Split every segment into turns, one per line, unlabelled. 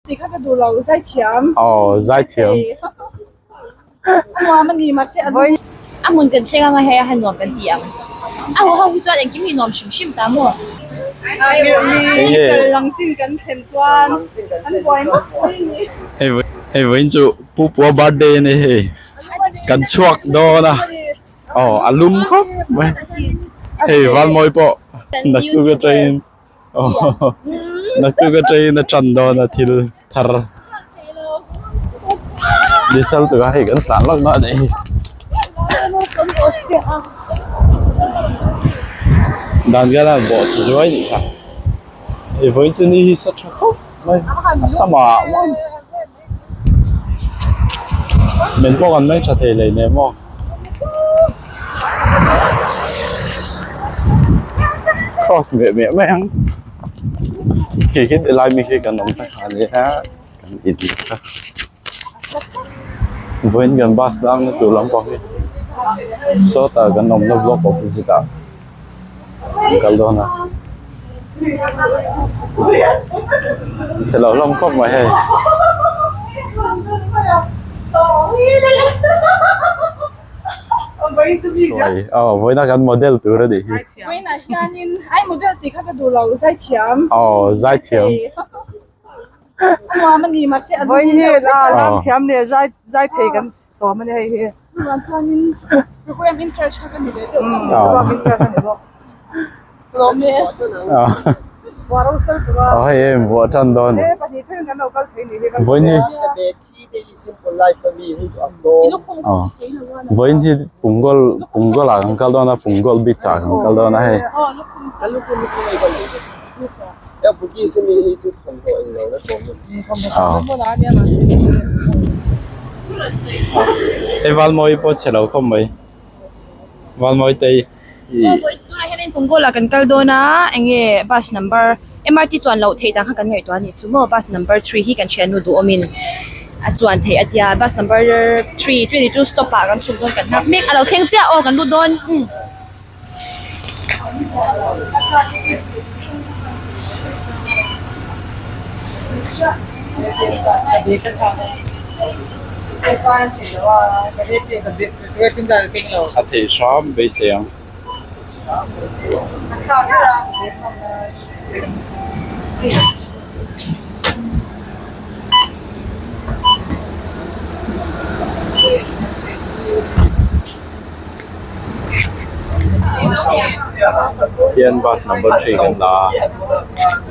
Ti kha ka duh lo zaithiam.
Aw zaithiam.
A nuam a ni mahse a lum.
A hmun kan thleng anga hei a han nuam kan ti ang. A haw ho hi chuan engkim hi nuam hrim hrim ta maw?
Enge?
Lang chin kan thlen chuan an buai ngawt mai a ni.
Hei hei vawiin chu Pu Pua birthday a ni hei. Kan chhuak dawn a. Aw a lum khawp mai. Hei Valmawi pawh naktuk atangin Naktuk atangin a tan dawn a thil thar diesel tura hei kan tlan lawk dawn a nih hi dan vel a bawh chhe zuai a nih kha hei vawiin chu ni hi sa tha khawp mai a sama men pawh kan meng tha thei leh nem aw. Cross meh meh mai ang khi khi ti lai mi khi kan awm ta kha nia kan in kha vawiin kan bus dang na tur lampang hi sawtah kan awmna block opposite ah an kal dawn a chhe lo hlawm khawp mai hei. Aw vawiina kan model tur a nih hi.
Vawiinah hianin ai model tih kha ka duh lo zaithiam.
Aw zaithiam.
A nuam a ni mahse a
Vawiin hi a lam thiam leh zai zai thei kan sawm a ni hei hi.
Chuvang chuanin program in charge kha ka ni ve deuh tawh.
Program in charge a ni bawk.
Lawm e.
Buah ro sal tura.
Aw hei hei buah tan dawn.
He pahnih then kan lo kal thei ni hi.
Vawiin hi Vawiin hi Punggol Punggol ah kan kal dawn a Punggol beach ah kan kal dawn a hei. Hei Valmawi pawh chhe lo khawp mai Valmawi te hi.
Tunah hianin Punggol ah kan kal dawn a enge bus number MRT chuan loh theih dan kha kan ngaihtuah a nih chu maw bus number three hi kan thiannu duhawmin a chuan theih a tia bus number three 22 stop ah kan chhuk dawn kan nghak mek a lo thleng chiah aw kan lut dawn.
A thei hram beisei ang. Hian bus number three kan la a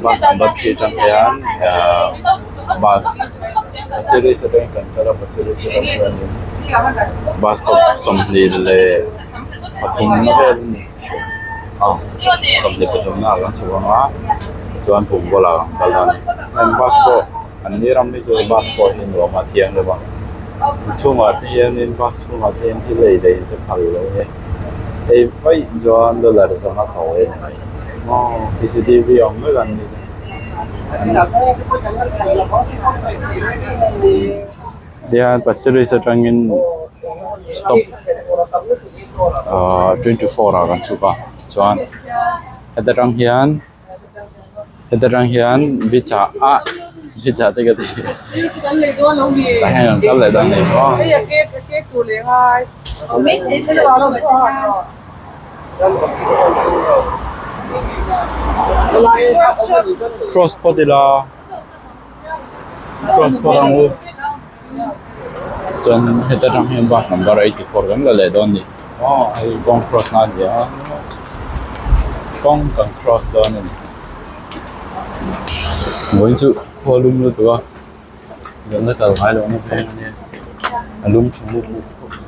bus number three atang hian ahh bus Pasir Ris atangin kan kal a Pasir Ris atang chuanin bus stop 25 na vel a ni aw 23 na ah kan chhuk ang a chuan Punggol ah kan kal dawn a ni heng bus pawh an ni ram hi chu bus pawh hi nuam a thiang deuh a. Chhungah te hianin bus chhungah te hian thil ei leh in te phal lo e hei vaih chuan dollar zawnga chaw ei ni mai maw cctv awm vek an ni tihian Pasir Ris atangin stop ahh 24 ah kan chhuk a chuan heta tang hian. Heta tang hian beach ah ah beach ah te ka ti tah hian an kal leh dawn a ni maw. Cross phawt ila cross phawt ang u chuan heta tang hian bus number 84 kan la leh dawn a ni. Aw hei kawng cross na a ni a kawng kan cross dawn a ni vawiin chu khua lum lutuk a zawhna kal ngai loh na veng a nia a lum tha mup mup khawp mai.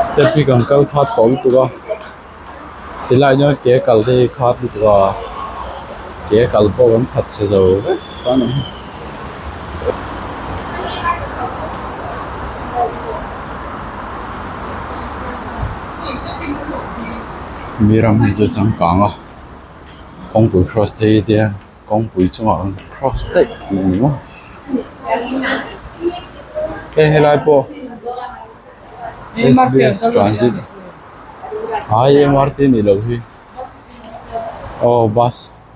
Step hi kan kal khat tawh lutuk a tilai hian ke kal te hi khat lutuk a ke kal pawh kan khat chhe zo vek chuan ang. Mi ram hi chu changkang a kawngpui cross te hi tia kawngpui chungah. cross daih tih a ni maw hei helai pawh S_B_S transit hai M_R_T nih loh hi aw bus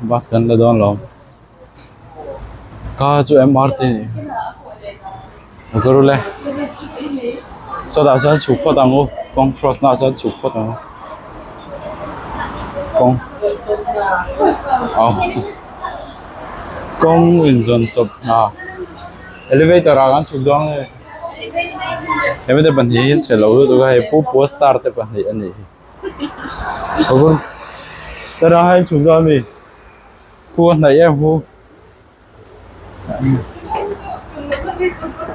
bus kan la dawn lo ka chu M_R_T nih motor le sawtah sawn chhuk phawt ang u kawng cross na ah sawn chhuk phawt ang u kawng aw kawng inzawn chawp hna elevator ah kan chhuk dawn nge hemi te pahnih hi chhe lo lutuk a hei pu pua star te pahnih a nih hi tara hian chhuk dawn ami pu a hnaih em pu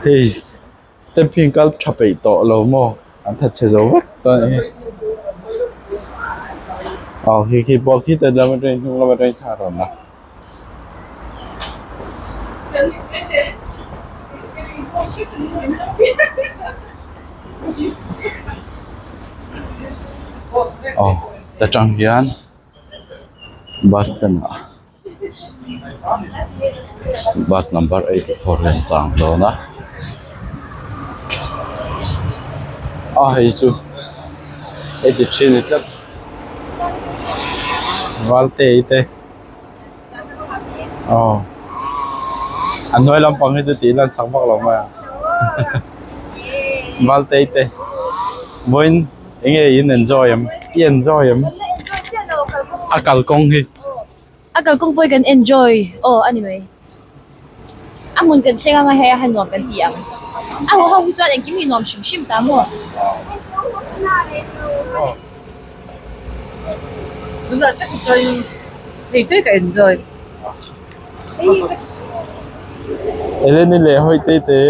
hei step hi kal tha peih tawh lo maw an that chhe zo vek tawh a nih hi aw khi khi pawh khi te lam atangin hnung lam atangin thla a rawn la. Aw ta tang hian bus stand ah bus number 84 hian chang dawn a a hei chu 83 ni tlat valte te. Aw a hnuai lampang hi chu tih lan sak vak lo mai ang Valtei te vawiin eng nge in enjoy em i enjoy em a kalkawng hi
a kalkawng pawh hi kan enjoy aw a ni mai a hmun kan thleng anga hei a nuam kan ti ang a haw ho hi chuan engkim hi nuam hrim hrim ta maw.
Eleni leh hawi te te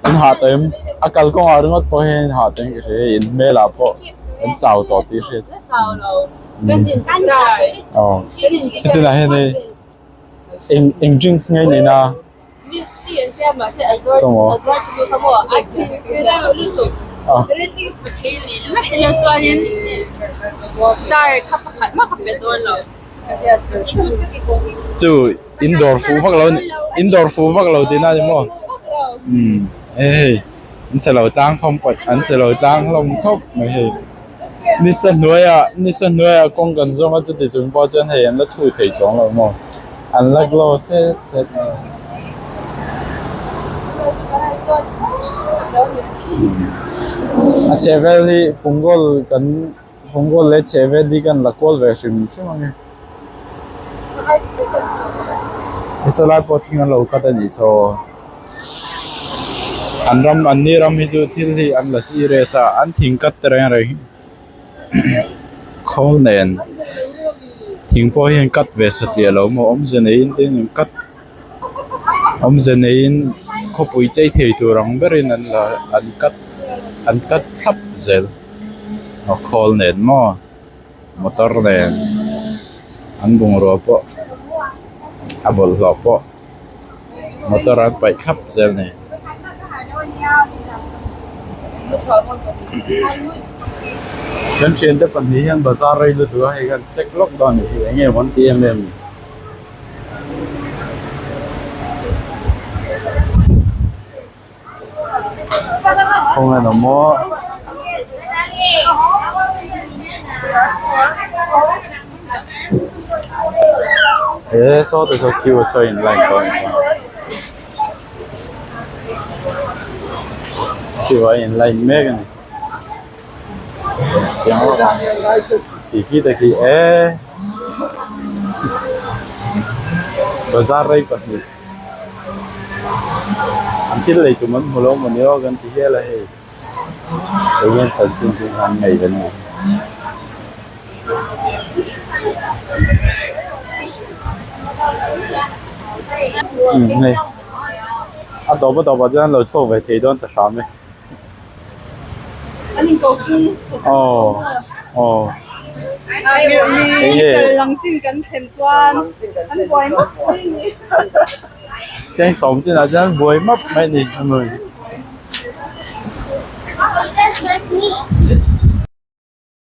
an hah tawh em a kalkawngah ringawt pawh hian an hah tawh in ka hria in hmelah pawh an chau tawh tih a hriat aw hetinah hian hei eng eng drinks nge ni na Chu in dawr fuh vak lo in dawr fuh vak lo tihna a ni maw umm hei an che lo tlang khawm pawt an che lo tlang hlawm khawp mai hei nisa hnuaiah nisa hnuaiah kawng kan zawng a chuti chung pawh chuan hei an la thu thei chuang lo maw an la glow set set mai. A chhehvel hi Punggol kan Punggol leh chhehvel hi kan la kual ve hrim hrim ang e. He lai pawh thing an lo cut a nih saw an ram an ni ram hi chu thil hi an la serious a an thing cut te reng reng hi khawl nen thing pawh hian cut ve satliah lo maw awmze neiin te hian an cut awmze neiin khawpui chei thei tur ang berin an la an cut an cut thlap zel aw khawl nen maw motor nen an bungrua pawh a bawlhhlawh pawh motor an paih thlap zel a ni. Kan thiante pahnih hian bazar rei lutuk a hei kan check lawk dawn a nih hi eng nge maw an ti em em ni. Khawnge ni maw he saw te saw queue saw in line dawn a queue a in line mek a ni chiang vak ang tih khi te khi e bazar rei pahnih an thil lei tum an hmu lo maw ni aw kan ti hial a hei hei hian chanchin chu an ngei ve ni umm hei a tawp a tawp ah chuan lo chhuak ve thei dawn ta hram e. Aw aw Cheng sawm chinah chuan buai map mai a ni.